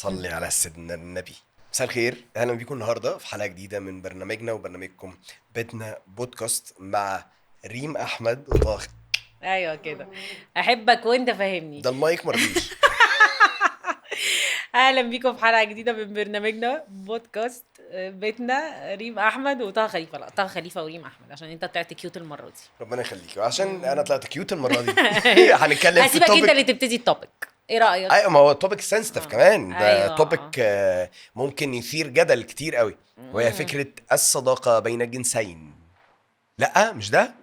صلي على سيدنا النبي. مساء الخير، اهلا بيكم النهارده في حلقة جديدة من برنامجنا وبرنامجكم بيتنا بودكاست مع ريم احمد وطه. ايوه كده، احبك وانت فاهمني. ده المايك مرضيش. اهلا بيكم في حلقة جديدة من برنامجنا بودكاست بيتنا، ريم احمد وطه خليفة. لا، طه خليفة وريم احمد، عشان انت طلعت cute المرة دي. ربنا يخليك، وعشان انا طلعت cute المرة دي هنتكلم في هسيبك انت topic. اللي تبتدي ال topic، ايه رايك؟ ايوه، ما هو topic sensitive كمان ده. Topic ممكن يثير جدل كتير قوي، وهي فكرة الصداقة بين الجنسين. لا مش ده،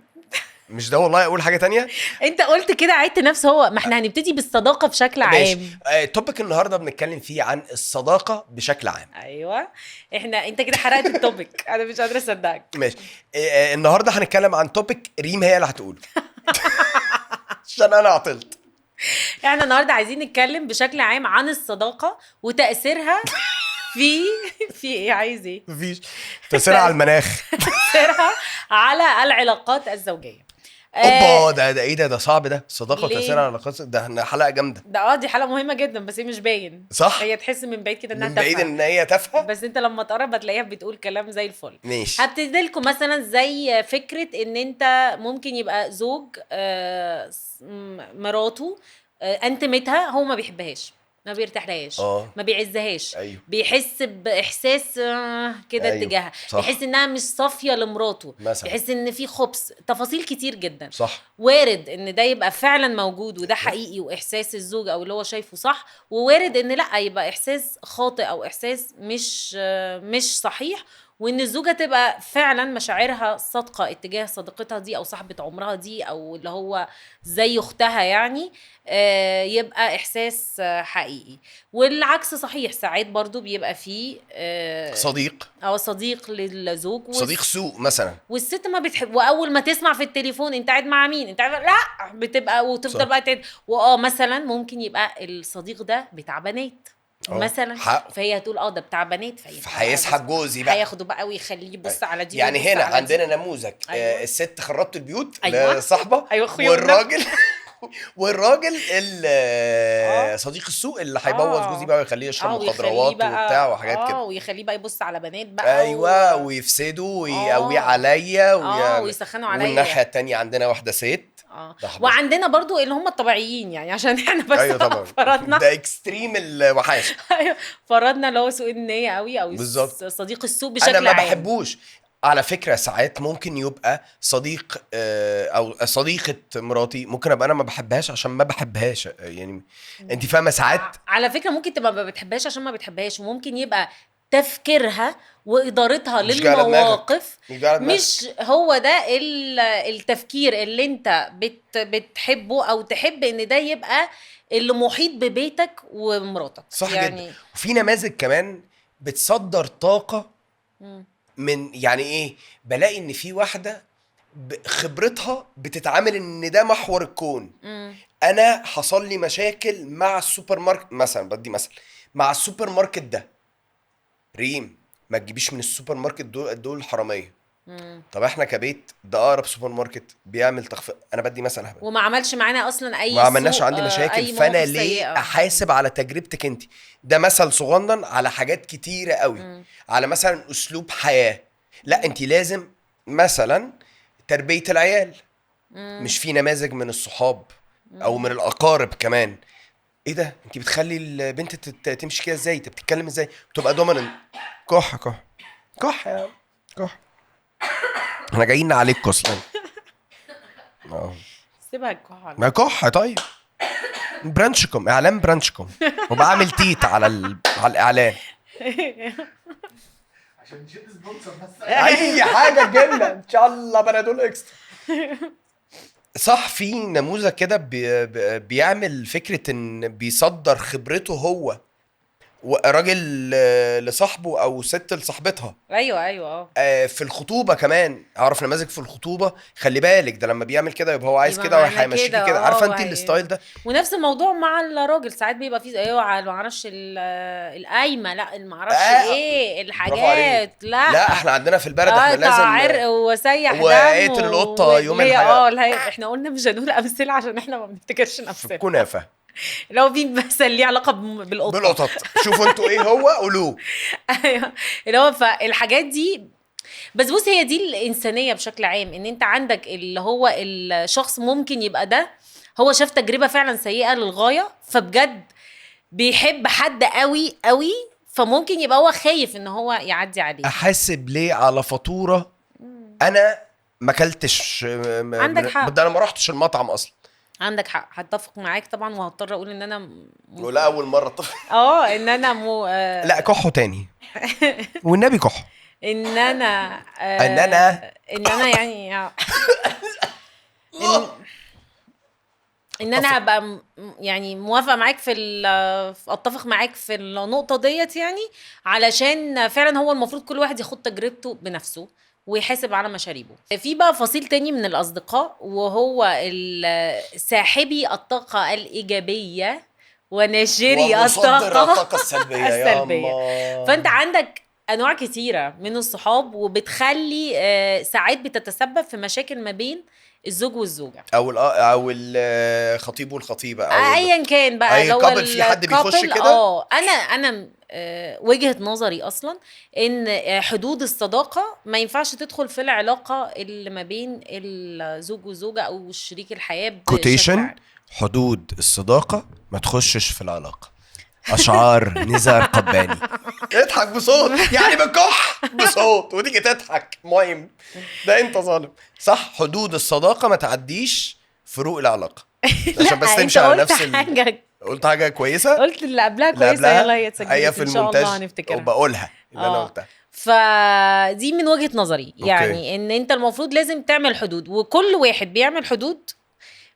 مش ده والله، اقول حاجة تانية. انت قلت كده، عدت نفس هو، ما احنا هنبتدي بالصداقه بشكل ماشي. عام. Topic النهارده بنتكلم فيه عن الصداقة بشكل عام. ايوه، احنا انت كده حرقت ال topic، انا مش قادرة اصدقك. ماشي. النهارده هنتكلم عن topic ريم هي اللي هتقوله عشان انا عطلت. احنا النهارده عايزين نتكلم بشكل عام عن الصداقة وتاثيرها في ايه؟ عايز ايه؟ مفيش تاثيرها على المناخ. تاثيرها على العلاقات الزوجية. اوبا، ده ايه ده؟ ده صعب ده، الصداقة ليه؟ وتاثيرها على العلاقات، ده احنا حلقة جامدة. ده دي حلقة مهمة جدا، بس هي مش باين. صح؟ هي تحس من بعيد كده انها من بعيد تافهة، ان هي تافهة، بس انت لما تقرب هتلاقيها بتقول كلام زي الفل. ماشي. هبتدي لكم مثلا زي فكرة ان انت ممكن يبقى زوج مراته انتمتها، هو ما بيحبهاش، ما بيرتاحلهاش، ما بيعزهاش، بيحس باحساس كده اتجاهها، بيحس انها مش صافية لمراته، مثلا. بيحس ان في خبث، تفاصيل كتير جدا. صح. وارد ان ده يبقى فعلا موجود وده حقيقي واحساس الزوج او اللي هو شايفه صح، ووارد ان لا، يبقى احساس خاطئ او احساس مش صحيح، وان الزوجة تبقى فعلا مشاعرها صادقة اتجاه صديقتها دي او صاحبه عمرها دي او اللي هو زي اختها يعني، يبقى احساس حقيقي. والعكس صحيح، ساعات برضو بيبقى فيه صديق او صديق للزوج صديق سوء مثلا، والست ما بتحب، واول ما تسمع في التليفون انت قاعد مع مين، انت قاعد، لا بتبقى وتفضل بقى تعد. مثلا ممكن يبقى الصديق ده بتاع بنات مثلا، حقه. فهي هتقول ده بتاع بنات، فهي فهيسحب جوزي بقى، هياخده بقى ويخليه يبص على دي يعني ويبص هنا على دي. عندنا نموذج، الست خربت البيوت لصاحبه، أيوة، خيولنا. والراجل صديق السوء اللي هيبوظ جوزي بقى ويخليه يشرب ويخليه مخدرات بقى وبتاع وحاجات كده. ويخليه بقى يبص على بنات بقى ايوه، ويفسده ويقويه عليا ويسخنوا عليا. والناحية التانية عندنا واحدة ست ده حضرتك. وعندنا برضو اللي هم الطبيعيين، يعني عشان احنا بس ايوه طبعا فرضنا ده extreme الوحاشه. ايوه، فرضنا اللي هو سوء النية قوي او بالظبط. صديق السوء بشكل انا ما عام. بحبوش على فكرة. ساعات ممكن يبقى صديق او صديقه مراتي، ممكن ابقى انا ما بحبهاش عشان ما بحبهاش، يعني انت فاهمه ساعات. على فكرة ممكن تبقى ما بتحبهاش عشان ما بتحبهاش، وممكن يبقى تفكيرها وادارتها مش جاية على دماغك. للمواقف مش جاية على دماغك. مش هو ده التفكير اللي انت بتحبه او تحب ان ده يبقى اللي محيط ببيتك ومراتك. صح يعني جدا. وفي نماذج كمان بتصدر طاقة من، يعني ايه، بلاقي ان في واحدة خبرتها بتتعامل ان ده محور الكون. انا حصل لي مشاكل مع السوبر ماركت مثلا، بدي مثلا مع السوبر ماركت ده، ريم ما تجيبيش من السوبر ماركت، دول حرامية. طب احنا كبيت ده اقرب سوبر ماركت بيعمل تخفيض، انا بدي مثلا هبل. وما عملش معانا اصلا اي ما عملناش سوء، عندي مشاكل، أي فانا مواقف ليه سيئة. احاسب على تجربتك انت؟ ده مثل صغنن على حاجات كتيرة قوي. على مثلا اسلوب حياة، لا انت لازم مثلا تربيه العيال. مش في نماذج من الصحاب او من الاقارب كمان، ايه ده انت بتخلي البنت تمشي كده ازاي؟ انت بتتكلم ازاي؟ بتبقى dominant. كح كح كح يا عم كح، احنا جايين عليك اصلا. سيبها الكح. ما كح. طيب برانشكم، اعلان برانشكم، وبعمل تيت على على الاعلان عشان نشد sponsor بس. اي حاجة تجيلنا ان شاء الله بنادول اكسترا. صح، في نموذج كده بيعمل فكرة ان بيصدر خبرته هو، وراجل لصاحبه او ست لصاحبتها. ايوه ايوه اه في الخطوبة كمان، اعرف نماذج في الخطوبة، خلي بالك ده لما بيعمل كده يبقى هو عايز يبقى كده معناه وهيمشيكي كده، كده. عارفه انت ال style ده. ونفس الموضوع مع الراجل، ساعات بيبقى فيه ايوه ما اعرفش القايمة، لا ما اعرفش ايه برافو عليك. الحاجات، لا لا احنا عندنا في البلد احنا بتاع لازم عرق وسيح دم وقتل القطة يوم واللي هي الحاجة. اللي هي احنا قلنا مش هنقول امثلة عشان احنا ما بنفتكرش في نفسنا. الكنافه. لو في مثل ليه علاقة بالقطه، بالقطط، شوفوا انتوا ايه هو قولوه. ايوه اللي هو فالحاجات دي. بس بص، هي دي الانسانية بشكل عام، ان انت عندك اللي هو الشخص ممكن يبقى ده هو شاف تجربه فعلا سيئه للغاية، فبجد بيحب حد قوي قوي، فممكن يبقى هو خايف ان هو يعدي عليه. احاسب ليه على فاتورة انا ما اكلتش؟ عندك حق، ده انا ما رحتش المطعم اصلا. عندك حق، هتفق معاك طبعا، وهضطر اقول ان انا ولا اول مرة اتفق. ان انا لا كحوا تاني والنبي كحوا. ان انا ان انا يعني ان انا هبقى يعني موافقة معاك في اتفق معاك في النقطة ديت، يعني علشان فعلا هو المفروض كل واحد ياخد تجربته بنفسه ويحاسب على مشاريبه. في بقى فصيل تاني من الأصدقاء، وهو ساحبي الطاقة الإيجابية وناشري الطاقة السلبية. فأنت عندك أنواع كتيرة من الصحاب، وبتخلي ساعات بتتسبب في مشاكل ما بين الزوج والزوجة، أو الخطيب والخطيبة، أو أيا كان بقى. أي couple، في حد بيخش كده. أنا وجهة نظري أصلا إن حدود الصداقة ما ينفعش تدخل في العلاقة اللي ما بين الزوج والزوجة أو شريك الحياة. quotation، حدود الصداقة ما تخشش في العلاقة. أشعار نزار قباني. اضحك بصوت، يعني بكح بصوت وتيجي تضحك، مهم ده انت ظالم. صح، حدود الصداقة ما تعديش فروق العلاقة، عشان بس تمشي على نفس قلت حاجة كويسة، قلت اللي قبلها كويسة، يلا هي اتسجلت ان شاء الله هنفتكرها وبقولها اللي انا قلتها. فدي من وجهة نظري يعني. ان انت المفروض لازم تعمل حدود، وكل واحد بيعمل حدود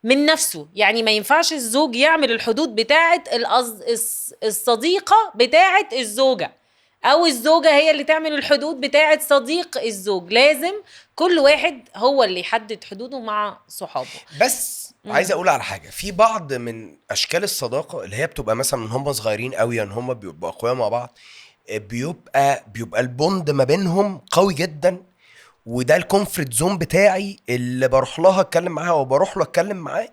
من نفسه. يعني ما ينفعش الزوج يعمل الحدود بتاعة الصديقة بتاعة الزوجة، أو الزوجة هي اللي تعمل الحدود بتاعة صديق الزوج. لازم كل واحد هو اللي يحدد حدوده مع صحابه. بس عايز أقول على حاجة، في بعض من أشكال الصداقة اللي هي بتبقى مثلا من هم صغيرين قوي، يعني هم بيبقوا أقوياء مع بعض، بيبقى ال bond ما بينهم قوي جدا، وده ال comfort zone بتاعي اللي بروح لها اتكلم معاها وبروح له اتكلم معاه،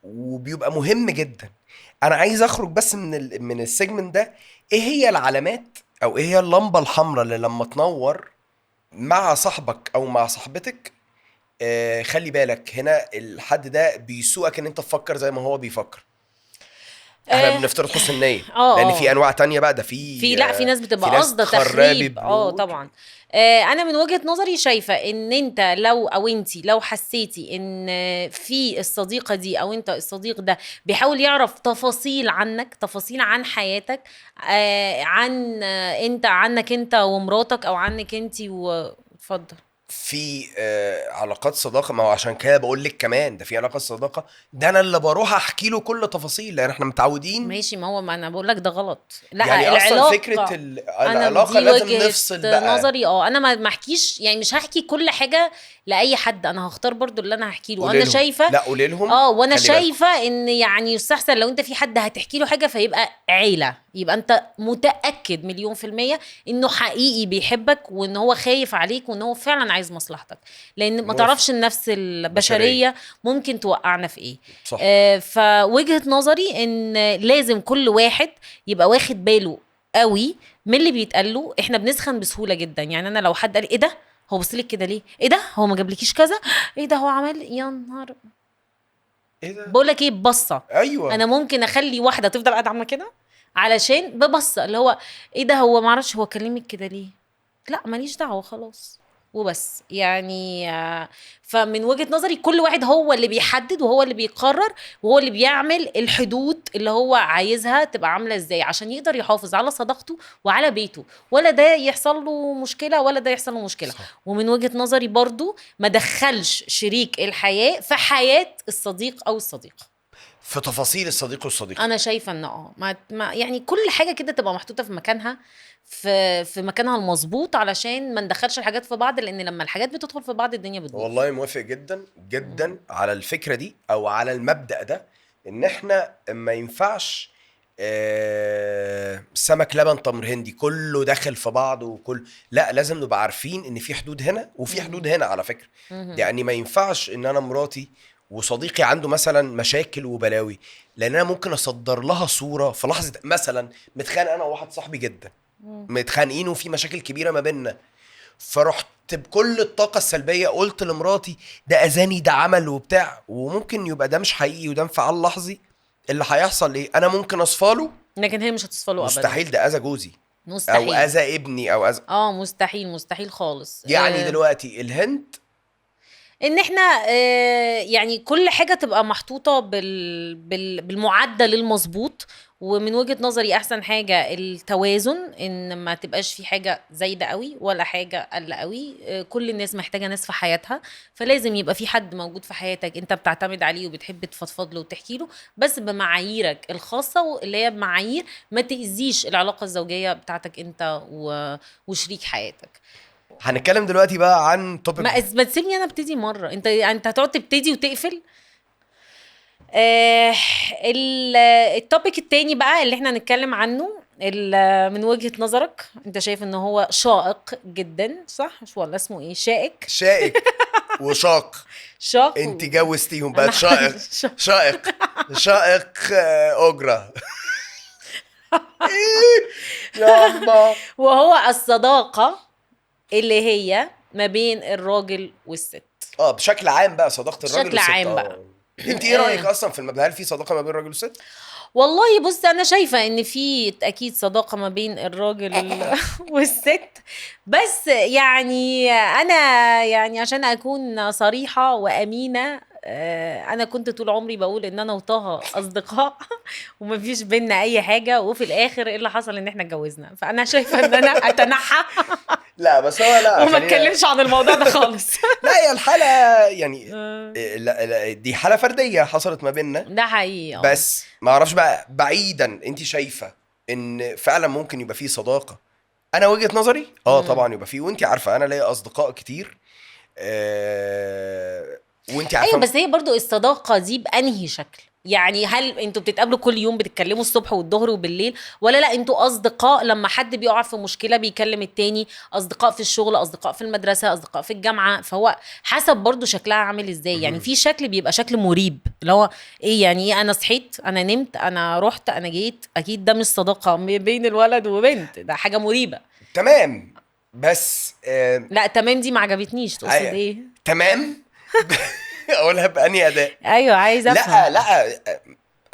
وبيبقى مهم جدا. انا عايز اخرج بس من ال segment ده. ايه هي العلامات او ايه هي اللمبة الحمراء اللي لما تنور مع صاحبك او مع صاحبتك خلي بالك هنا الحد ده بيسوقك ان انت تفكر زي ما هو بيفكر؟ احنا بنفترض حسن النية، لان في انواع تانية بقى، ده في لا، في ناس بتبقى قصده تخريب. طبعا. انا من وجهة نظري شايفة ان انت لو او انتي لو حسيتي ان في الصديقة دي او انت الصديق ده بيحاول يعرف تفاصيل عنك، تفاصيل عن حياتك، عن انت، عنك انت ومراتك، او عنك انتي واتفضل. في علاقات صداقه، ما هو عشان كده بقول لك كمان ده في علاقات صداقه، ده انا اللي بروح احكي له كل تفاصيل، لان احنا متعودين. ماشي، ما هو ما انا بقول لك ده غلط. لا يعني اصلا فكرة العلاقة لازم نفصل بقى نظري. انا ما احكيش، يعني مش هحكي كل حاجة لاي حد، انا هختار برضو اللي انا هحكي له. انا شايفه لا قولي لهم. وانا شايفه ان يعني يستحسن لو انت في حد هتحكي له حاجة فيبقى عيله، يبقى انت متاكد 100% انه حقيقي بيحبك، وان هو خايف عليك، وان هو فعلا عايز مصلحتك، لان ما تعرفش النفس البشرية ممكن توقعنا في ايه. صح. فوجهه نظري ان لازم كل واحد يبقى واخد باله قوي من اللي بيتقال له. احنا بنسخن بسهولة جدا، يعني انا لو حد قال ايه ده، هو بصلك كده ليه، ايه ده هو ما جابلكيش كذا، ايه ده هو عمل، يا نهار ايه ده، بقول لك ايه، بصة. ايوه، انا ممكن اخلي واحدة تفضل قاعدة عامله كده علشان ببصه اللي هو ايه ده، هو ما اعرفش هو كلمك كده ليه، لا ماليش دعوه خلاص وبس. يعني فمن وجهة نظري كل واحد هو اللي بيحدد، وهو اللي بيقرر، وهو اللي بيعمل الحدود اللي هو عايزها تبقى عاملة ازاي، عشان يقدر يحافظ على صداقته وعلى بيته، ولا ده يحصل له مشكلة ولا ده يحصل له مشكلة. صح. ومن وجهة نظري برضو ما دخلش شريك الحياة في حياة الصديق أو الصديقة، في تفاصيل الصديق والصديقة. انا شايفه ان ما يعني كل حاجة كده تبقى محطوطة في مكانها، في مكانها المظبوط، علشان ما ندخلش الحاجات في بعض، لان لما الحاجات بتدخل في بعض الدنيا بتبوظ. والله موافق جدا جدا على الفكرة دي، او على المبدا ده، ان احنا ما ينفعش سمك لبن تمر هندي كله داخل في بعض وكل، لا لازم نبقى عارفين ان في حدود هنا وفي حدود هنا على فكرة. يعني ما ينفعش ان انا مراتي وصديقي عنده مثلا مشاكل وبلاوي، لان انا ممكن اصدر لها صوره في لحظة. مثلا متخانق انا وواحد صاحبي جدا، متخانقين وفي مشاكل كبيرة ما بيننا، فرحت بكل الطاقة السلبية قلت لمراتي ده اذاني، ده عمل وبتاع، وممكن يبقى ده مش حقيقي وده انفعال لحظي. اللي هيحصل ايه؟ انا ممكن اصفاله، لكن هي مش هتصفاله ابدا. مستحيل، ده اذى جوزي، مستحيل، او اذى ابني، او اذى مستحيل، مستحيل خالص. يعني دلوقتي الهنت ان احنا يعني كل حاجة تبقى محطوطة بالمعدل المظبوط. ومن وجهه نظري احسن حاجة التوازن، ان ما تبقاش في حاجة زايدة قوي ولا حاجة قل قوي. كل الناس محتاجه ناس في حياتها، فلازم يبقى في حد موجود في حياتك انت بتعتمد عليه وبتحب تفضفض له وتحكي له، بس بمعاييرك الخاصة، اللي هي بمعايير ما تاذيش العلاقة الزوجية بتاعتك انت وشريك حياتك. هنتكلم دلوقتي بقى عن topic. ما تسيبني انا ابتدي مرة، انت هتقعد تبتدي وتقفل. ال topic التاني بقى اللي احنا هنتكلم عنه، من وجهة نظرك انت شايف ان هو شائق جدا، صح؟ مش ولا اسمه ايه؟ شائك. شائك وشاق. شاق. انت جوزتيهم بقى شائق. شائق شائق اجرة. يا الله. وهو الصداقة اللي هي ما بين الراجل والست. بشكل عام بقى، صداقة الراجل والست. بشكل عام بقى. انت ايه رايك اصلا في المبدا؟ هل في صداقه ما بين الراجل والست؟ والله بص، انا شايفه ان في اكيد صداقه ما بين الراجل والست، بس يعني انا يعني عشان اكون صريحه وامينه، انا كنت طول عمري بقول ان انا وطه اصدقاء ومفيش بينا اي حاجة، وفي الاخر ايه اللي حصل؟ ان احنا اتجوزنا. فانا شايفه ان انا اتنحى. لا بس هو لا، وما اتكلمش عن الموضوع ده خالص. لا يا الحالة يعني لا دي حاله فردية حصلت ما بيننا، ده حقيقي. بس ما اعرفش بقى بعيدا، انت شايفه ان فعلا ممكن يبقى فيه صداقه؟ انا وجهه نظري طبعا يبقى فيه، وانت عارفه انا ليا اصدقاء كتير. وانت عارفه. ايوه بس هي برضو الصداقة دي بانهي شكل؟ يعني هل انتوا بتتقابلوا كل يوم، بتتكلموا الصبح والظهر وبالليل، ولا لا انتوا اصدقاء لما حد بيقع في مشكلة بيكلم التاني، اصدقاء في الشغل، اصدقاء في المدرسة، اصدقاء في الجامعة؟ فهو حسب برضو شكلها عامل ازاي. يعني في شكل بيبقى شكل مريب، اللي هو ايه يعني ايه، انا صحيت، انا نمت، انا رحت، انا جيت. اكيد ده مش صداقه بين الولد وبنت، ده حاجة مريبه. تمام. بس لا تمام دي ما عجبتنيش. تقصد ايه تمام؟ اقولها بأني اداء؟ ايوه عايز افهم. لا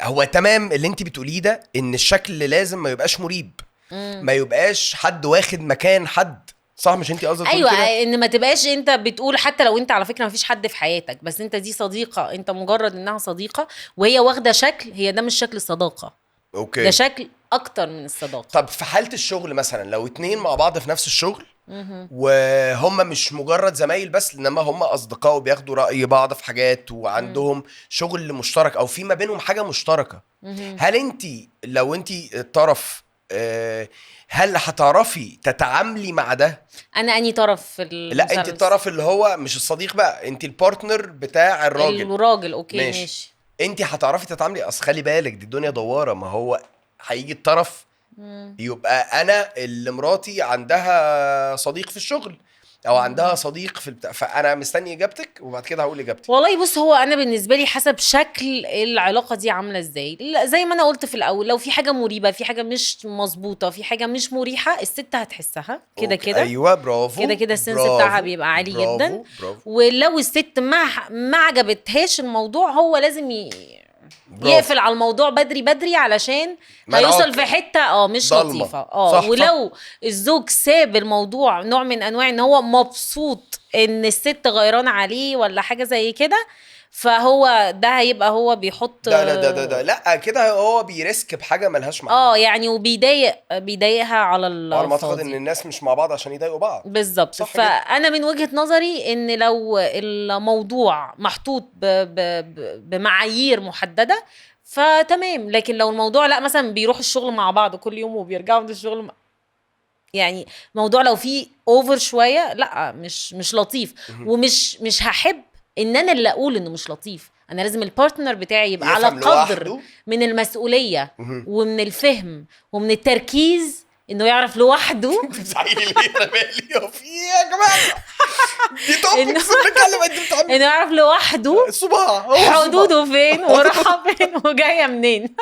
هو تمام اللي انت بتقوليه ده، ان الشكل لازم ما يبقاش مريب، ما يبقاش حد واخد مكان حد، صح؟ مش انت قصدك؟ ايوه كده؟ ان ما تبقاش انت بتقول، حتى لو انت على فكرة ما فيش حد في حياتك، بس انت دي صديقه، انت مجرد انها صديقه وهي واخده شكل، هي ده مش شكل الصداقة. okay، ده شكل اكتر من الصداقة. طب في حاله الشغل مثلا، لو اتنين مع بعض في نفس الشغل وهم مش مجرد زمايل بس، انما هم اصدقاء وبياخدوا راي بعض في حاجات وعندهم شغل مشترك او في ما بينهم حاجة مشتركة، هل انت لو انت الطرف هل هتعرفي تتعاملي مع ده؟ انا اني طرف في؟ لا انت الطرف اللي هو مش الصديق بقى، انت ال partner بتاع الراجل. الراجل okay ماشي. انت هتعرفي تتعاملي؟ اصل خلي بالك دي الدنيا دواره، ما هو هيجي الطرف يبقى انا اللي مراتي عندها صديق في الشغل او عندها صديق في البتاع، فانا مستني اجابتك وبعد كده هقول اجابتي. والله بص، هو انا بالنسبة لي حسب شكل العلاقة دي عامله ازاي. زي ما انا قلت في الاول، لو في حاجة مريبه، في حاجة مش مظبوطة، في حاجة مش مريحه، الست هتحسها كده كده. ايوه برافو. كده كده ال sense بتاعها بيبقى عالي جدا. برافو. ولو الست ما عجبتهاش الموضوع، هو لازم يقفل على الموضوع بدري بدري، علشان هيوصل في حتة مش لطيفة. ولو الزوج ساب الموضوع نوع من انواع ان هو مبسوط ان الست غيرانه عليه ولا حاجة زي كده، فهو ده هيبقى هو بيحط لا لا ده ده لا كده هو بي risk بحاجة ملهاش معنى. يعني وبيضايق بيضايقها على انا ما اعتقد ان الناس مش مع بعض عشان يضايقوا بعض. بالظبط. فانا من وجهه نظري ان لو الموضوع محطوط بمعايير محددة فتمام، لكن لو الموضوع لا، مثلا بيروحوا الشغل مع بعض كل يوم وبيرجعوا من الشغل يعني موضوع لو فيه over شوية، لا مش لطيف. ومش مش هحب ان انا اللي اقول انه مش لطيف، انا لازم ال partner بتاعي يبقى على قدر من المسؤولية ومن الفهم ومن التركيز انه يعرف لوحده. بتزعقي ليه؟ انا مالي؟ هو في ايه يا جماعة؟ دي topics بنتكلم، انت بتعملي انه يعرف لوحده الصباع هو الصباع. حدوده فين وراحة فين وجاية منين.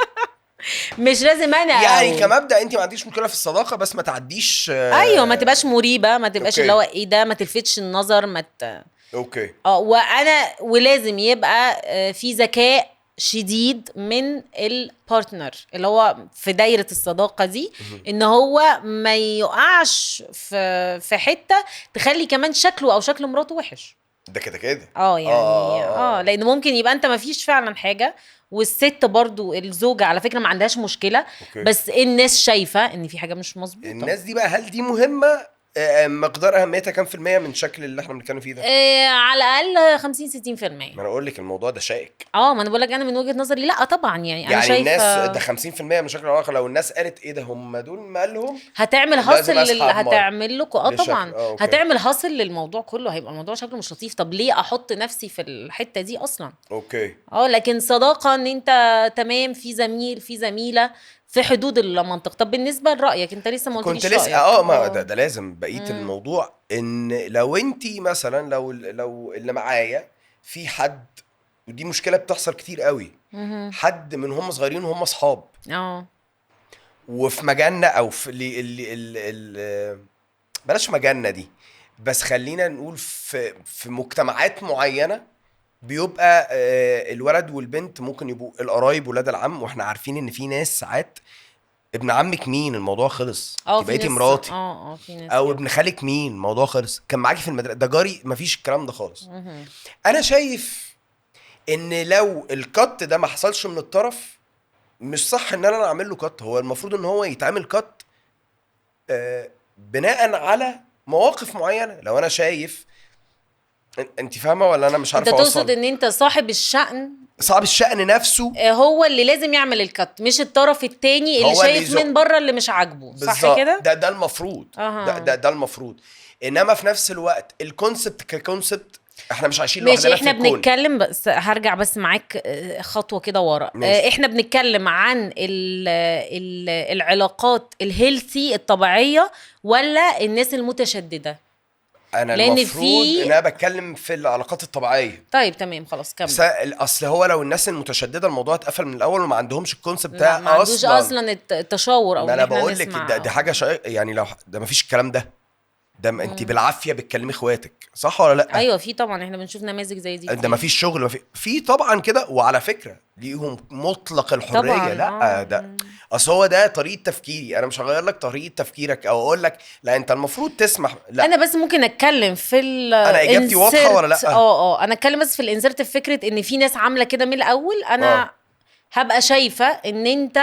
مش لازم انا يعني كمبدا انت ما عنديش مشكلة في الصداقة، بس ما تعديش. ايوه، ما تبقاش مريبه، ما تبقاش okay. اللي هو ايه ده، ما تلفتش النظر، ما ت... okay. وانا ولازم يبقى في ذكاء شديد من ال partner اللي هو في دايرة الصداقة دي، ان هو ما يقعش في حتة تخلي كمان شكله او شكل مراته وحش. ده كده كده. يعني لان ممكن يبقى انت ما فيش فعلا حاجة، والست برضو الزوجة على فكرة ما عندهاش مشكلة، okay. بس الناس شايفة ان في حاجة مش مظبوطة. الناس دي بقى هل دي مهمة؟ مقدار اهميتها كام في المية من شكل اللي احنا بنتكلم فيه ده؟ على الاقل 50-60%. ما انا اقول لك الموضوع ده شائك. ما انا بقول لك انا من وجهة نظري لا طبعا، يعني انا يعني شايفه الناس ده 50% من شكل العلاقة، لو الناس قالت ايه ده هم دول مالهم، هتعمل hassle هتعمل لكم طبعا هتعمل hassle للموضوع كله، هيبقى الموضوع شكله مش لطيف. طب ليه احط نفسي في الحتة دي اصلا؟ okay. لكن صداقه ان انت تمام، في زميل في زميله، في حدود المنطق. طب بالنسبة لرايك انت لسه ما قلتليش كنت لسه ما ده لازم بقية الموضوع، ان لو انت مثلا لو اللي معايا في حد، ودي مشكلة بتحصل كتير قوي، حد من هم صغيرين وهم اصحاب وفي مجالنا او في ال بلاش مجالنا دي، بس خلينا نقول في مجتمعات معينة بيبقى الولد والبنت ممكن يبقوا القرايب ولاد العم، واحنا عارفين ان في ناس ساعات ابن عمك مين الموضوع خلص، بقيتي مراتي، في ناس او ابن خالك مين الموضوع خلص، كان معاكي في المدرسة، ده جاري، مفيش الكلام ده خالص. انا شايف ان لو ال cut ده ما حصلش من الطرف، مش صح ان انا اعمل له cut. هو المفروض ان هو يتعمل cut بناء على مواقف معينة. لو انا شايف، انت فاهمه ولا انا مش عارفه انت اوصل؟ تقصد ان انت صاحب الشأن، صاحب الشأن نفسه هو اللي لازم يعمل ال cut، مش الطرف التاني اللي شايف من بره اللي مش عاجبه، صح كده؟ ده المفروض. ده المفروض. انما في نفس الوقت ال concept ك concept احنا مش عايشين لوحدنا في الكون. احنا بنتكلم، بس هرجع بس معاك خطوة كده ورا. احنا بنتكلم عن ال ال العلاقات ال healthy الطبيعية ولا الناس المتشدده؟ انا المفروض ان انا بتكلم في العلاقات الطبيعية. طيب تمام خلاص كمل. اصل هو لو الناس المتشدده الموضوع اتقفل من الاول وما عندهمش ال concept ده ما عندوش اصلا التشاور او انا بقول لك ده حاجة يعني لو ده ما فيش الكلام ده انت بالعافية بتكلمي اخواتك، صح ولا لا؟ ايوه في طبعا، احنا بنشوف نماذج زي دي. ده ما فيش شغل، ما في طبعا كده. وعلى فكرة ليهم مطلق الحرية طبعاً. لا ده اصل هو ده طريقه تفكيري، انا مش هغير لك طريقه تفكيرك او اقول لك لا انت المفروض تسمح. لا انا بس ممكن اتكلم في انا اجابتي واضحة ولا لا؟ انا اتكلم بس في ال insert، في فكرة ان في ناس عامله كده من الاول. انا هبقى شايفة ان انت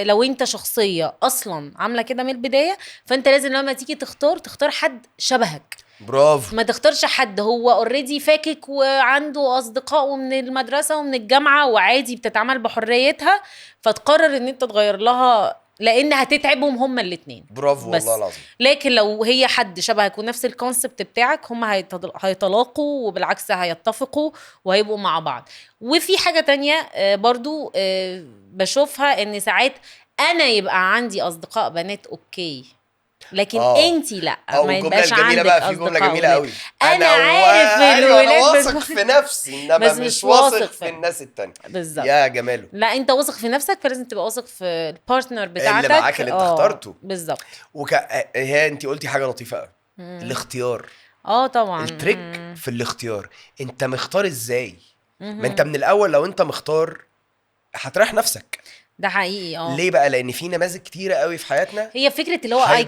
لو انت شخصية اصلا عاملة كده من البداية، فانت لازم لما تيجي تختار حد شبهك. برافو. ما تختارش حد هو already فاكك وعنده اصدقائه من المدرسة ومن الجامعة وعادي بتتعامل بحريتها، فتقرر ان انت تغير لها، لان هتتعبهم هما الاتنين. برافو والله العظيم. لكن لو هي حد شبهك ونفس ال concept بتاعك، هما هيتلاقوا وبالعكس هيتفقوا وهيبقوا مع بعض. وفي حاجة تانية برضو بشوفها، ان ساعات انا يبقى عندي اصدقاء بنات okay، لكن انتي لا، ما يبقاش عندك بقى. في جملة جميلة قوي، انا عارف الولاد، انا واثق في نفسي انما مش واثق في الناس التانية. بالظبط يا جماله. لا انت واثق في نفسك، فلازم تبقى واثق في ال partner بتاعتك اللي معاك اللي انت اخترته. بالظبط. هي انت قلتي حاجة لطيفة قوي، الاختيار. طبعا ال trick في الاختيار، انت مختار ازاي؟ ما انت من الاول لو انت مختار هتريح نفسك. ده حقيقي. ليه بقى؟ لان في نماذج كتيرة قوي في حياتنا هي فكرة اللي هو I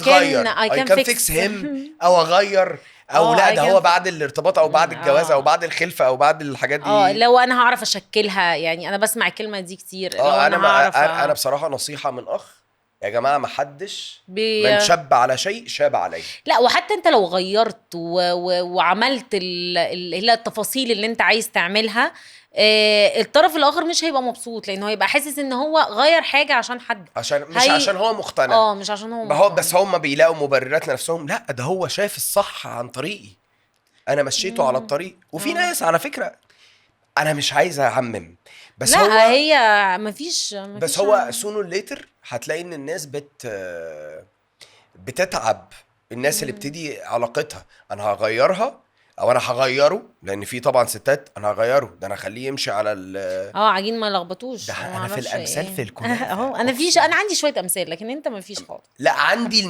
can fix him او اغير او لا ده هو بعد الارتباط او بعد الجواز او بعد الخلفة او بعد الحاجات دي. لو انا هعرف اشكلها، يعني انا بسمع الكلمة دي كتير. لو انا بصراحة نصيحة من اخ يا جماعة، ما حدش من شاب على شيء شاب عليه. لا، وحتى انت لو غيرت وعملت التفاصيل اللي انت عايز تعملها، الطرف الاخر مش هيبقى مبسوط، لانه هيبقى حاسس ان هو غير حاجة عشان حد، عشان مش عشان هو مقتنع. مش عشان هو مقتنع. بس هم بيلاقوا مبررات لنفسهم، لا ده هو شايف الصح عن طريقي، انا مشيته على الطريق. وفي ناس على فكرة، انا مش عايز اعمم، بس لا هو هي مفيش بس هو sooner or later هتلاقي ان الناس بتتعب. الناس اللي بتدي علاقتها انا هغيرها او انا هغيره، لان في طبعا ستات انا هغيره، ده انا هخليه يمشي على ال عجين ما لخبطوش. ده انا في الامثال في الكنافه اهو انا فيش، انا عندي شوية امثال لكن انت ما فيش خالص. لا عندي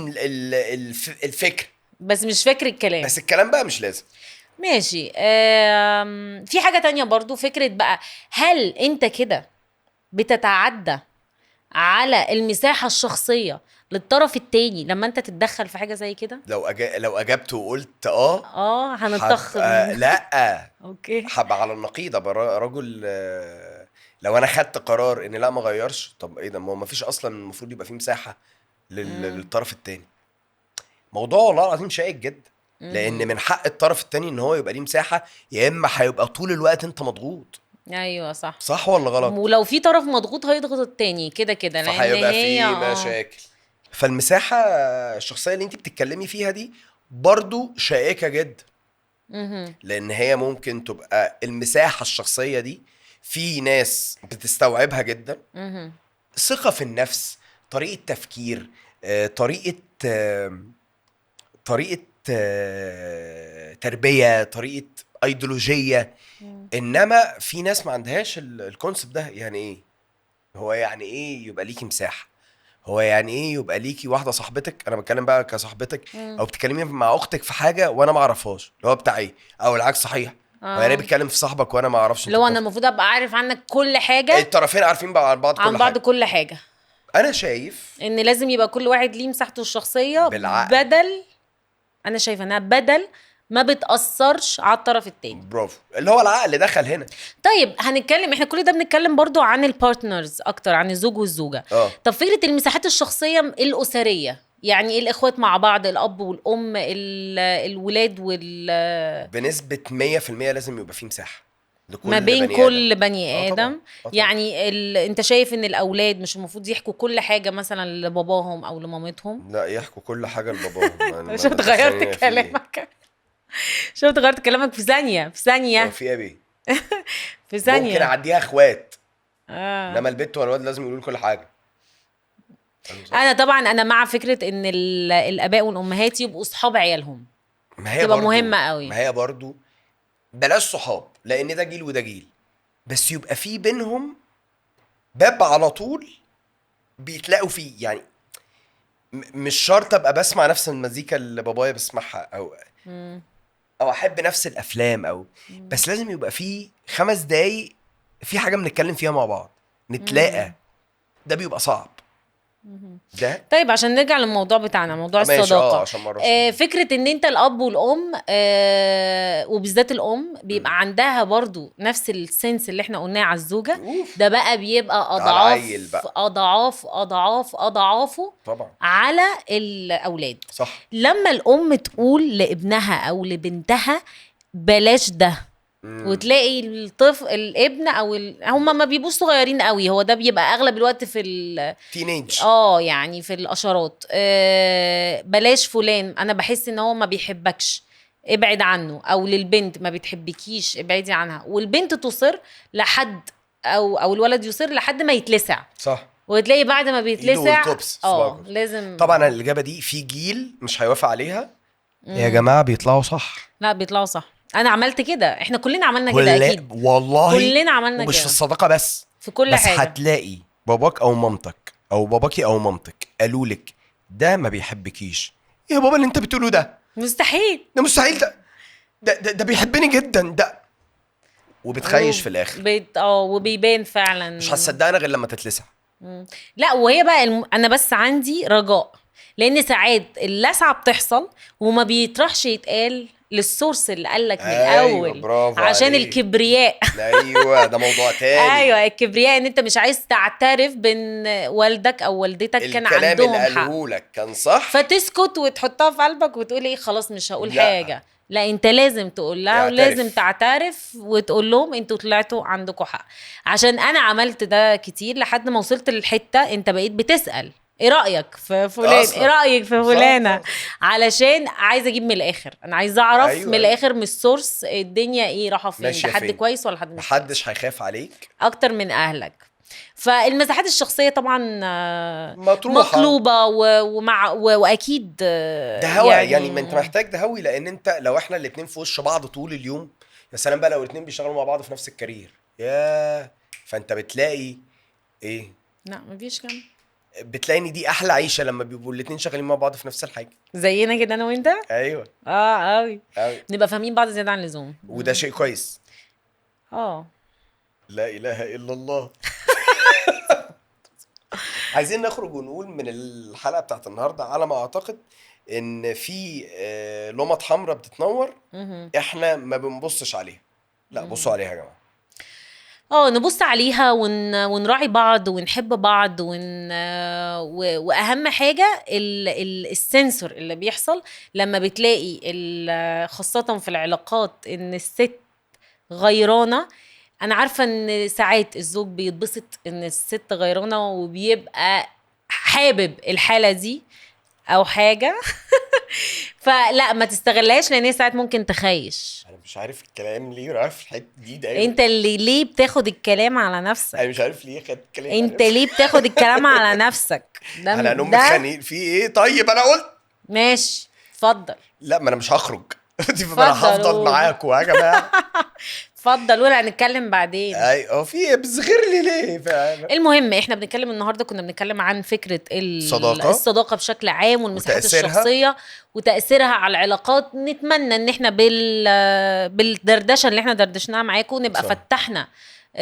الفكر بس مش فاكر الكلام، بس الكلام بقى مش لازم. ماشي. في حاجة تانية برضو، فكرة بقى هل انت كده بتتعدى على المساحة الشخصية للطرف التاني لما انت تتدخل في حاجة زي كده؟ لو اجبت وقلت هنتخ. لا okay، هبقى على النقيض، ابقى رجل. لو انا خدت قرار ان لا ما غيرش، طب ايه ده؟ ما هو ما فيش اصلا، المفروض يبقى في مساحة للطرف التاني. موضوع والله العظيم شائك جدا، لان من حق الطرف التاني ان هو يبقى ليه مساحة، يا اما هيبقى طول الوقت انت مضغوط. ايوه صح. صح ولا غلط؟ ولو في طرف مضغوط هيضغط التاني كده كده، لان هيبقى في مشاكل. فالمساحه الشخصية اللي انت بتتكلمي فيها دي برضو شائكة جدا، لان هي ممكن تبقى المساحة الشخصية دي في ناس بتستوعبها جدا، ثقة في النفس، طريقه تفكير، طريقه تربيه، طريقه ايديولوجية. انما في ناس ما عندهاش ال concept ده. يعني ايه هو؟ يعني ايه يبقى ليكي مساحة؟ هو يعني ايه يبقى ليكي واحدة صاحبتك؟ انا بتكلم بقى كصاحبتك، او بتكلمي مع اختك في حاجة وانا ما اعرفهاش، اللي هو بتاع ايه، او العكس صحيح. هو يعني بيتكلم في صاحبك وانا ما اعرفش، اللي هو انا المفروض ابقى عارف عنك كل حاجة، الطرفين عارفين بقى عن بعض كل عن بعض كل حاجة. انا شايف ان لازم يبقى كل واحد ليه مساحته الشخصية بالعقل. بدل، انا شايفه انها بدل ما بتأثرش على الطرف التاني. برافو، اللي هو العقل دخل هنا. طيب هنتكلم، احنا كل ده بنتكلم برضو عن ال partners اكتر، عن الزوج والزوجة. طب فكرة المساحات الشخصية الأسرية، يعني الاخوات مع بعض، الاب والام، الولاد وال، بنسبة 100% لازم يبقى في مساحة لكل ما بين بني كل بني آدم. طبعاً. يعني انت شايف ان الاولاد مش المفروض يحكوا كل حاجة مثلا لباباهم او لمامتهم؟ لا، يحكوا كل حاجة لباباهم. شفت غيرت كلامك؟ شفت غيرت كلامك في ثانية، في ثانية. في ايه؟ في ثانية. ممكن اعديها اخوات، انما البت والولد لازم يقولوا كل حاجة. انا طبعا انا مع فكرة ان الاباء والامهات يبقوا اصحاب عيالهم، ما هي تبقى مهمة قوي. ما هي برضو بلاش صحاب، لان ده جيل وده جيل، بس يبقى في بينهم باب على طول بيتلاقوا فيه. يعني مش شرط ابقى بسمع نفس المزيكا اللي بابايا بسمعها، او احب نفس الافلام، او بس لازم يبقى فيه 5 دقايق في حاجة بنتكلم فيها مع بعض، نتلاقى. ده بيبقى صعب ده. طيب عشان نرجع للموضوع بتاعنا، موضوع الصداقة. فكرة ان انت الاب والام، وبالذات الام بيبقى عندها برضو نفس ال sense اللي احنا قلناه على الزوجة. ده بقى بيبقى اضعاف بقى. اضعاف اضعاف اضعافه طبعا على الاولاد. صح. لما الام تقول لابنها او لبنتها بلاش ده، وتلاقي الطفل الابن او هم ما بيبقوش صغيرين قوي، هو ده بيبقى اغلب الوقت في ال teenage، يعني في الاشارات. بلاش فلان، انا بحس ان هو ما بيحبكش، ابعد عنه. او للبنت ما بتحبكيش، ابعدي عنها. والبنت تصر لحد او الولد يصر لحد ما يتلسع. صح. وتلاقي بعد ما بيتلسع لازم طبعا. الاجابة دي في جيل مش هيوافق عليها. يا جماعة بيطلعوا صح. لا بيطلعوا صح. انا عملت كده، احنا كلنا عملنا كده اكيد والله، كلنا عملنا كده. مش في الصداقة بس، في كل بس حاجة. هتلاقي باباك او مامتك او باباكي او مامتك قالوا لك ده ما بيحبكيش. يا بابا اللي انت بتقوله ده مستحيل، ده مستحيل، ده ده ده, ده بيحبني جدا ده، وبتخيش في الاخر وبيبان فعلا. مش هتصدقنا غير لما تتلسع. لا وهي بقى انا بس عندي رجاء، لان ساعات اللسعه بتحصل وما بيطرحش يتقال لل source اللي قالك من الاول. أيوة، عشان عليك. الكبرياء. ايوه ده موضوع تاني. ايوه الكبرياء، ان انت مش عايز تعترف بان والدك او والدتك كان عندهم حق، الكلام اللي قاله لك كان صح، فتسكت وتحطها في قلبك وتقول ايه خلاص مش هقول حاجة. لا انت لازم تقول لها، ولازم تعترف وتقول لهم انتوا طلعتوا عندكم حق. عشان انا عملت ده كتير لحد ما وصلت للحتة انت بقيت بتسأل ايه رايك في فلان، ايه رايك في فلانه، علشان عايزه اجيب من الاخر. انا عايزه اعرف. أيوة. من الاخر، من ال source، الدنيا ايه رايحة فين، ده حد كويس ولا حد مش. محدش هيخاف عليك اكتر من اهلك. فالمساحات الشخصية طبعا مطروحة مطلوبه ومع واكيد ده هوا يعني ما انت محتاج ده هوي، لان انت لو احنا الاتنين في وش بعض طول اليوم، يا سلام بقى لو الاتنين بيشتغلوا مع بعض في نفس ال career، يا فانت بتلاقي ايه؟ لا مفيش كلام، بتلاقي ان دي احلى عيشه لما بيبقوا الاتنين شغالين مع بعض في نفس الحاجة زينا كده انا وانت. ايوه قوي أوي. نبقى فاهمين بعض زيادة عن اللزوم، وده شيء كويس. لا اله الا الله. عايزين نخرج ونقول من الحلقة بتاعت النهارده على ما اعتقد ان في لمط حمراء بتتنور احنا ما بنبصش عليها. لا بصوا عليها يا جماعة، نبص عليها ونراعي بعض ونحب بعض واهم حاجة ال sensor اللي بيحصل لما بتلاقي خاصة في العلاقات ان الست غيرانه. انا عارفه ان ساعات الزوج بيتبسط ان الست غيرانه وبيبقى حابب الحالة دي او حاجة فلا ما تستغلهاش، لان هي ساعات ممكن تخيش. انا مش عارف الكلام ليه رايح في الحتة دي دايما. انت اللي ليه بتاخد الكلام على نفسك؟ انا مش عارف ليه خدت الكلام. انت ليه بتاخد الكلام على نفسك؟ ده انا هنقوم متخانقين في ايه؟ طيب انا قلت ماشي اتفضل. لا ما انا مش هخرج. انا هفضل معاكم يا جماعة. اتفضل ولا هنتكلم بعدين. ايوه في ايه بتزغر لي ليه؟ المهم احنا بنتكلم النهارده، كنا بنتكلم عن فكرة الصداقة بشكل عام والمساحات الشخصية وتاثيرها على العلاقات. نتمنى ان احنا بالدردشه اللي احنا دردشناها معاكم نبقى فتحنا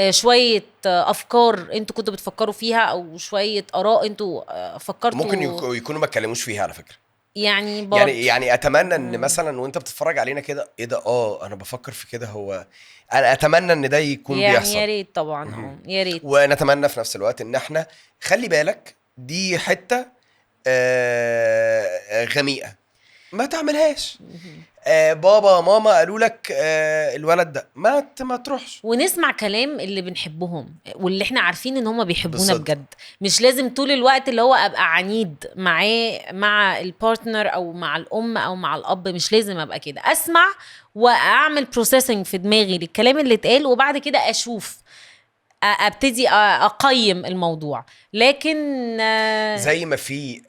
شوية افكار انتوا كنتوا بتفكروا فيها، او شوية اراء انتوا فكرتوا ممكن يكونوا ما اتكلموش فيها على فكرة. يعني يعني اتمنى ان مثلا وانت بتتفرج علينا كده ايه ده، انا بفكر في كده، هو انا اتمنى ان ده يكون يعني بيحصل. يا ريت طبعا، يا ريت. ونتمنى في نفس الوقت ان احنا خلي بالك دي حتة غميقه ما تعملهاش. بابا ماما قالوا لك الولد ده ما تروحش، ونسمع كلام اللي بنحبهم واللي احنا عارفين ان هم بيحبونا بجد. مش لازم طول الوقت اللي هو ابقى عنيد معاه، مع ال partner او مع الام او مع الاب، مش لازم ابقى كده. اسمع واعمل processing في دماغي للكلام اللي اتقال، وبعد كده اشوف ابتدي اقيم الموضوع. لكن زي ما في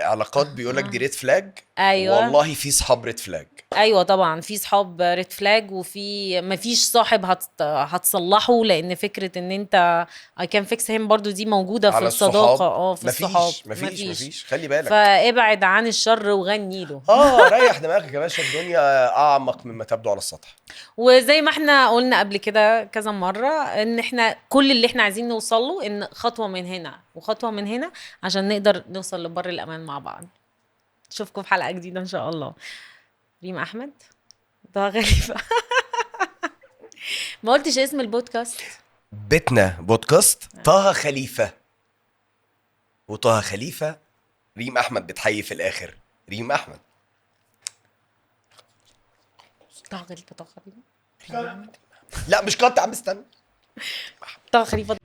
علاقات بيقولك دي red flag، ايوه والله في صحاب red flag. ايوه طبعا في صحاب red flag، وفي مفيش صاحب هتصلحه، لان فكرة ان انت I can fix him برضو دي موجودة في الصداقة. في الصحاب مفيش، خلي بالك. فابعد عن الشر وغني له. ريح دماغك يا باشا، الدنيا اعمق مما تبدو على السطح. وزي ما احنا قلنا قبل كده كذا مرة، ان احنا كل اللي احنا عايزين نوصل له ان خطوة من هنا وخطوه من هنا عشان نقدر نوصل لبر الامان مع بعض. اشوفكم في حلقة جديدة ان شاء الله. ريم احمد، طه خليفة. ما قلتش اسم البودكاست. بيتنا بودكاست طه خليفة، وطه خليفة ريم احمد بتحيي في الاخر. ريم احمد، طه خليفة، طه خليفة. لا مش قطع، عم استنى. طه خليفة.